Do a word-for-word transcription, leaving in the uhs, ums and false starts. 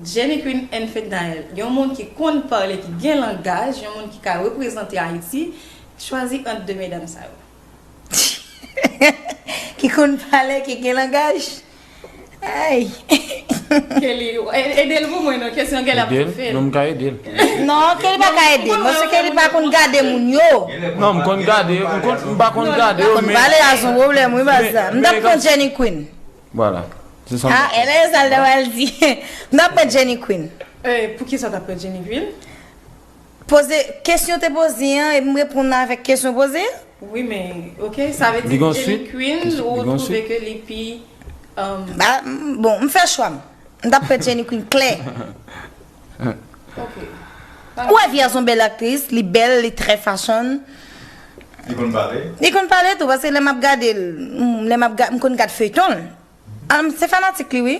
Jenny Queen and Fednaelle, yon moun ki konn pale, ki gen langaj, yon moun ki ka reprezante Ayiti, chwazi ant de medam sa yo. Ki konn pale, ki gen langaj. Ay. Kelly, e- ede l pou mwen non, kesyon Kelly ap Ede l? toufe Non, l. m ka ede l. Non, Kelly pa ka ede m. Paske Kelly pa konn gade moun yo. Non, m konn gade, m konn- m pa konn gade yo, Konn men. Pale a son pwoblèm, wi, baz la. M t ap men- pran Jenny Queen. Vwala. Se sa m Ah, t ap e sa l t ap di. M t ap pran Jenny Queen. Eh, pou ki sa w t ap pran Jenny Queen? Poze, kesyon te poze an, e m reponn avèk kesyon poze an. Wi, men, ok, sa vle di Li gon Jenny swit? Queen, Li- ou li gon twouve swit? ke li pi. Um, Ba, m- bon, m fè chwa m. M t ap pran Jenny Queen klè. ok. Ou wè fi a se yon bèl aktris, li bèl, li trè fashion. Li konn pale? Li konn pale tou, paske lè m ap gade l, m- lè m ap ga- m konn gad feyton l. Ah, m se fanatik li, wi.